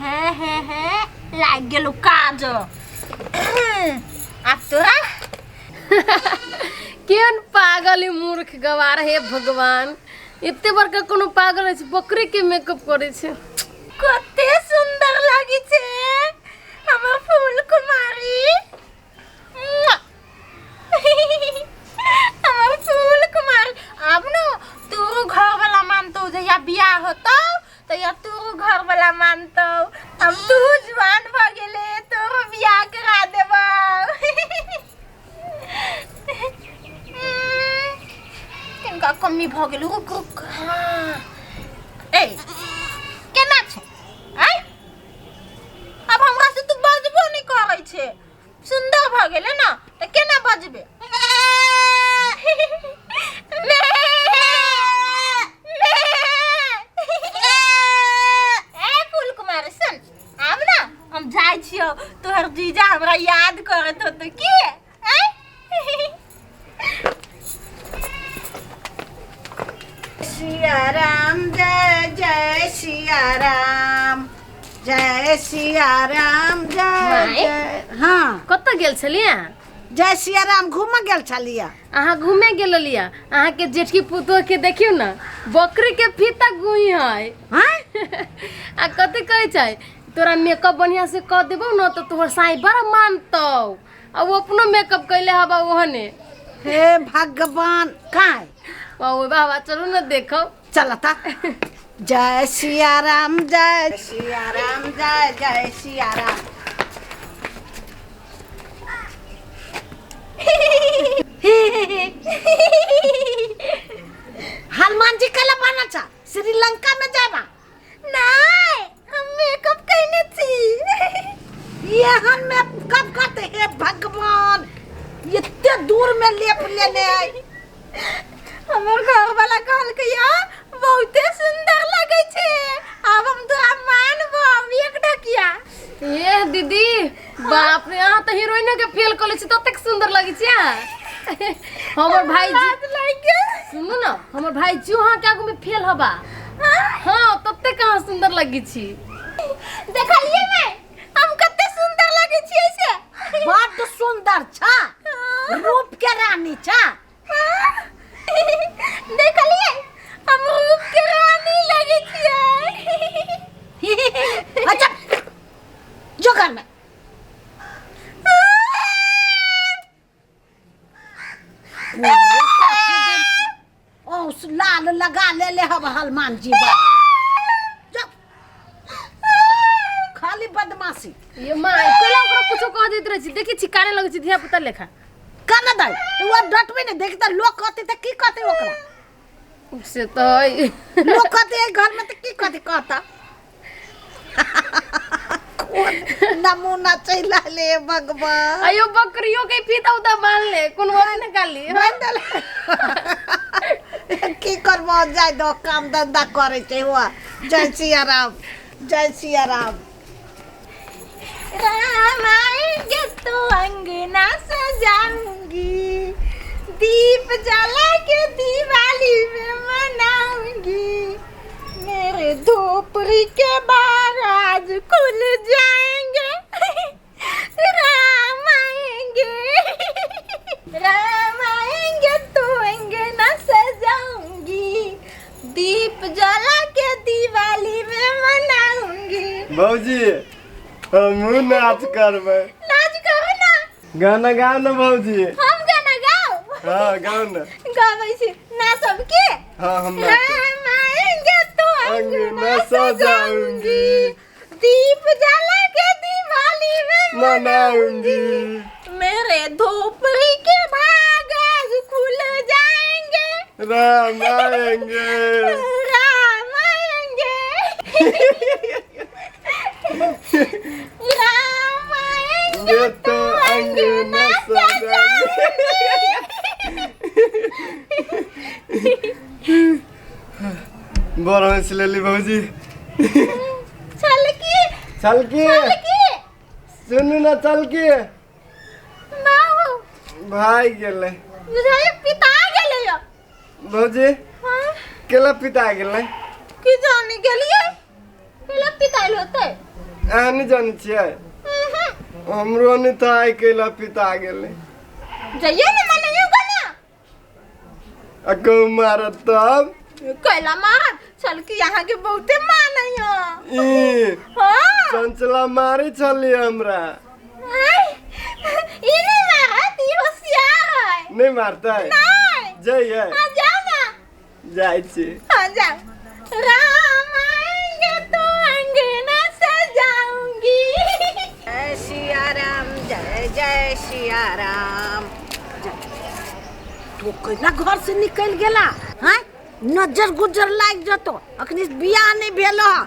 हे हे हे, लागि गेलौ काज। आब तोरा केहन पागल ई मूर्ख गवार। हे भगवान, एते बड़का कोनो पागल होइ छै बकरी के मेकअप करै छै। कते सुंदर लागे छै हमर फूल कुमारी। मुआ। हमर फूल कुमारी, आब न तोरो घर वाला मानतौ। जहिया बियाह होतौ तहिया तोरो घर वाला मानतौ। अब तू जुआन भऽ गेले, तोरो बियाह करा देबौ। किनका कमी भऽ गेल? रुक रुक। हाँ, ए, केना छै? आय, अब हमरा से तू बजबो नहि करै छै। सुन्दर भऽ गेलै ने तऽ केना बजबे? ए फूल कुमार, सुन, आब ना हम जाइ छियौ। तोहर जीजा हमरा याद करत होतौ की? आँय? सिया राम जय जय सिया राम जय सिया राम जय माय? जय। हाँ। कतऽ गेल छलियै? जय सिया राम, घूमऽ गेल छलियै। अहाँ घूमे गेल रहलियै? अहाँके जेठकी पुतोह के देखियौ ने, बकरी के फीता गुई है। हाँ। आ कथी कहै छै, तोरा मेकअप बढ़िया से कऽ देबौ ने तऽ तोहर साई बड़ा मानतौ। आ ओ अपनो मेकअप कैले हबा ओहने। हे भगवान, काय ओ बाबा, चलू ने देखो। चलता। जय सिया राम जय सिया राम जय जय सिया राम। हनुमान जी कला बनल छा? श्रीलंका में जाबा? नहीं, हम मेकअप कैने छी। एहन मेकअप करते? हे भगवान, एते दूर में लेप लेने आई। हमर घर वाला कहलकै या बहुते सुंदर लगै छै, आब हम तोरा मानबो एक ढकिया। ए दीदी, बाप रे, अहाँ तऽ हीरोइनो के फेल कऽ लै छी, ततेक सुंदर लगै छी अहाँ। हमर भाईजी लाज लागि गेल। सुनू ने, हमर भाईजी अहाँके आगू में फेल हबा। हाँ, ततेक अहाँ सुंदर लगै छी। देखलियै मैं, हम कते सुंदर लगै छियै से? बड्ड सुंदर छा, रूप के रानी छा। देखलियै, हम रूप के रानी लगै छियै। अच्छा, जो घर में। ओ लाल लगा ले ले हब हनुमान जी बा। जो। खाली बदमाशी। ये माँ, कोला ओकरा कुछो कह दैत रहै छी, देखै छी काने लगै छी धिया पुता लेखा। कना दाइ तो वो डटबे नहीं देखता। लोग कहते त की कहते ओकरा? से तऽ है। लोग कहते एहि घर में त की कहते? कहता कोन नमूना चलि आएल भगवान। अयो, बकरियो के फीता उता बांध ले, कोनो बात नहीं काली। बान्हि देले। की करबो, जाय दो, काम धंधा करे छै हुआ। जय सिया राम जय सिया राम। राम आएंगे तो अंगना सजाऊंगी, दीप जला के दिवाली में मनाऊंगी। मेरे धोपड़ी के बार आज खुल जाएंगे। राम आएंगे, राम आएंगे तो अंगना सजाऊंगी, दीप जला के दिवाली में मनाऊंगी। भौजी, हमहूँ नाच करबै। नाच करू ना। गाना गाओ ने भौजी। हम गाना गाओ? हाँ, गाओ ने। गाबै छी ना सबके? हाँ, हम नाचब। राम आएंगे तो अंगना सजाऊंगी, दीप जला के दिवाली में मनाऊंगी। मेरे धोपड़ी के भाग आज खुल जाएंगे। राम आएंगे, राम आएंगे, राम आएंगे ये तो अंगना सजाऊंगी। बड़ हंस लेली भौजी। चल की। चल की। चल की। सुनू ने, चल की। बाबू भाग गेलै। बुझाइ पिता गेलै यौ। भौजी। हाँ। केला पिता गेलै? की जानी गेलियै केला पिताइल होतै। अहाँ नहि जानै छियै? हमरो नहि तऽ आइ कैला पिता गेलै। जइयो ने मनइयो ना। आ कहूँ मारत तब? कैला मारत? चल कि अहाँ के बहुते मानैया। ई हाँ। चंचला मारै छलियै हमरा। आय, ई नहीं मारत, ई होशियार है। नहि मारतै? नहीं। जइयै? हाँ, जाओ ना। जाइ छी। हाँ, जाओ। राम आएंगे तो अंगना सजाऊंगी। जय सिया राम, जय जय सिया राम। तू केना घर से निकलि गेला? हैं, नजर गुजर लागि जतो, अखनी बियाह नहि भेल हँ।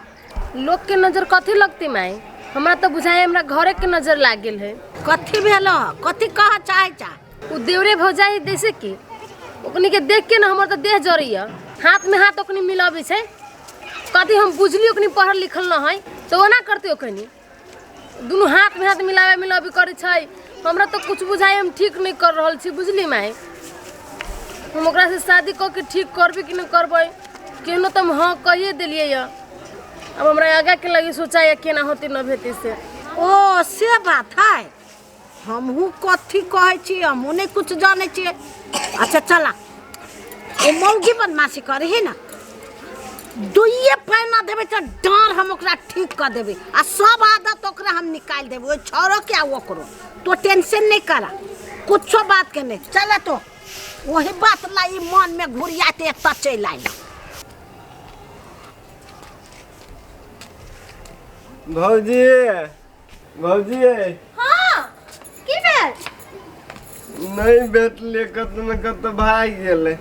लोग के नजर कथी लगती माई? हमरा तो बुझाए हमरा घरे के नजर लाग गेल है। कथी भेल हँ? कथी कह चाहे चा? उ देवरे भौजाई जैसे कि ओकनी के देख के ना हमर तो देह जरैया, हाथ में हाथ ओकनी मिलाबै छै। कथी हम बुझली ओकनी पढ़ल लिखल न है तो ओना करते ओकनी दुनू हाथ में हाथ मिलावे मिलाबी करै छै। हमरा तो कुछ बुझाइ हम ठीक नहीं कर रहल छी, बुझली माई? हम ओकरा से शादी कऽ के ठीक करबै कि नहीं करबै केहनो तऽ हम हाँ कहिए देलियै यऽ। अब हमरा आगा के लगी सोचाइए केना होतै न भेतै से। ओ से बात है, हमहूँ कथी कहै छी, हमहूँ नहि कुछ जानै छियै। अच्छा चला, ओ मौगी बदमाशी करे है ना, दुइये पैना देबै तऽ डाँड़ हम ओकरा ठीक कऽ देबै आ सब आदत ओकरा हम निकालि देबै, ओहि छौड़ोके आ ओकरो। तो टेंशन नहि करा, कुछो बात के नहि। चला तो वही बात ला ई मन में घुरियाते एतऽ चलि आयल। भौजी, भौजी। हाँ, की भेल? नहि भेटलियै, कतऽ ने कतऽ भागि गेलै।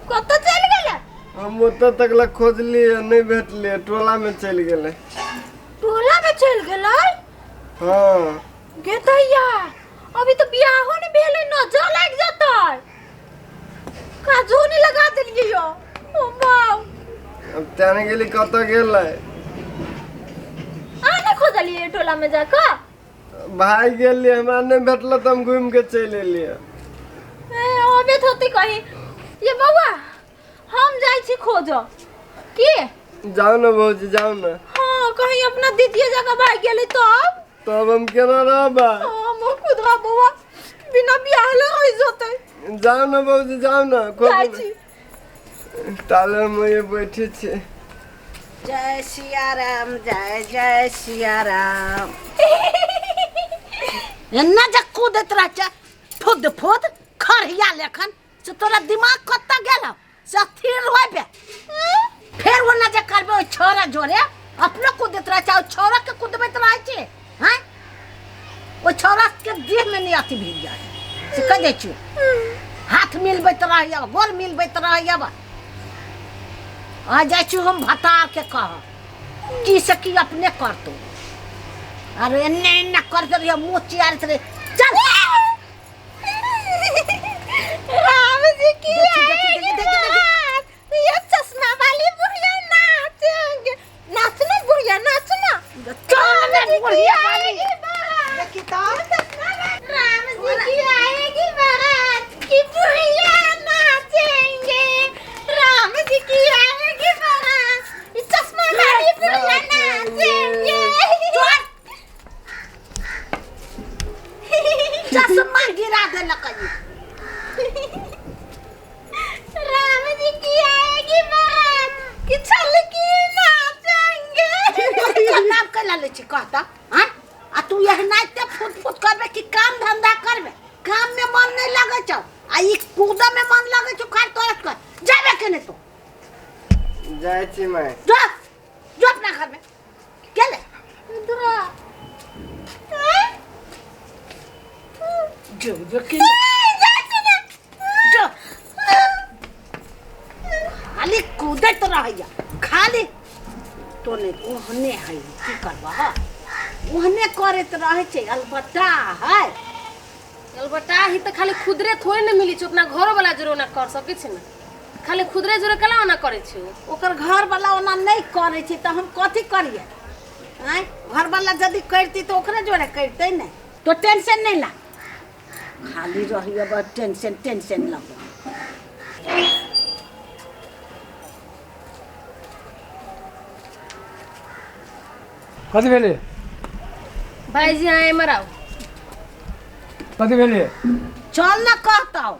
कतऽ चलि गेलै? हम ओतऽ तक लए खोजलियै, नहि भेटलियै, टोला में चलि गेलै। टोला में चलि गेलै? हाँ। गे दैया, अभी तो बियाहो नहीं भेलै, नजर लागि जेतै। काजो नहीं लगा देलियै यो। ओ बाप। अब तेने गेली कतऽ गेलै? अहाँ नहि खोजलियै टोला में जाकऽ? भागि गेलियै, हमरा नहि भेटल तऽ हम घुमि के चलि एलियै। ए, अबैत होतै कहीं। ये बौआ, हम जाइ छी खोजऽ। की? जाउ ने भौजी, जाउ ने। हाँ, कहीं अपना दीदीए जगह भागि गेलै तब? तब हम केना रहबै? हम खुद रह बौआ, बिना बियाहले रहि जेतै। जाउ ने भौजी, जाउ ने। जाइ छी। ताले हम ये बैठे छी। जय सिया राम, जय जय सिया राम। एना जे कूदैत रहै छै फुद फुद खड़िया लेखन, से तोरा दिमाग कतऽ गेल हौ? से स्थिर होइबे फेर ओना जे करबे ओहि छौड़ा जोरे अपनो कूदैत रहै छै, ओहि छौड़ा के कूदबैत रहै छै। हैं, ओहि छौड़ा के देह में नहि अथी भेल जाइ से कहि दै छियौ। हाथ मिलबैत रहैया, गोर मिलबैत रहैया। आ जाइ छी हम भतार के कह की से की अपने करतौ। अरे एन्ने एन्ने करते रहिए, मुँह चियारैत रहिए। चल राम जी की देखी, देखी, आएगी देखी, देखी, देखी। बारात। ये चश्मा वाली बुढ़िया नाचेंगे। नाचना बुढ़िया, नाचना। चल राम ने जी की बुढ़िया वाली। आएगी बारात। देखी तो। राम जी की आएगी बारात की बुढ़िया नाचेंगे। राम जी की आएगी बारात, ये चश्मा वाली बुढ़िया नाचेंगे। चश्मा गिरा देलक ई। राम जी की आएगी बारात कि छलकी नाचेंगे। तोहर नाम कैला लै छी कहता? हाँ, आ तू एहनाइते फुट फुट करबे कि काम धंधा करबे? काम में मन नहीं लगै छौ आ ई कूदे में मन लगै छौ। खाली तोरा कर जाबे के नहीं तो जाइ छी माय। जो जो अपना घर में गेले। जो जो कि जो खाली कूदैत रहैया खाली तो नहीं ओहने है, की करबा? ओहने करैत रहै छै। अलबत्ता है अलबत्ता ही तऽ खाली खुदरे थोड़े ने मिली छै, अपना घरो वाला जोरे ओना कर सकै छै ने। खाली खुदरे जोरे केना ओना करै छै? ओकर घरवला ओना नहि करै छै तऽ हम कथी करियै? आँय, घरवला यदि करतै तऽ ओकरे जोरे करतै ने। तो टेंशन नहि ला, खाली रहिए बस टेंशन टेंशन लगो। कथी भेलै? भाईजी अहाँ एम्हर आउ। कथी भेलियै? चल ना कहतौ।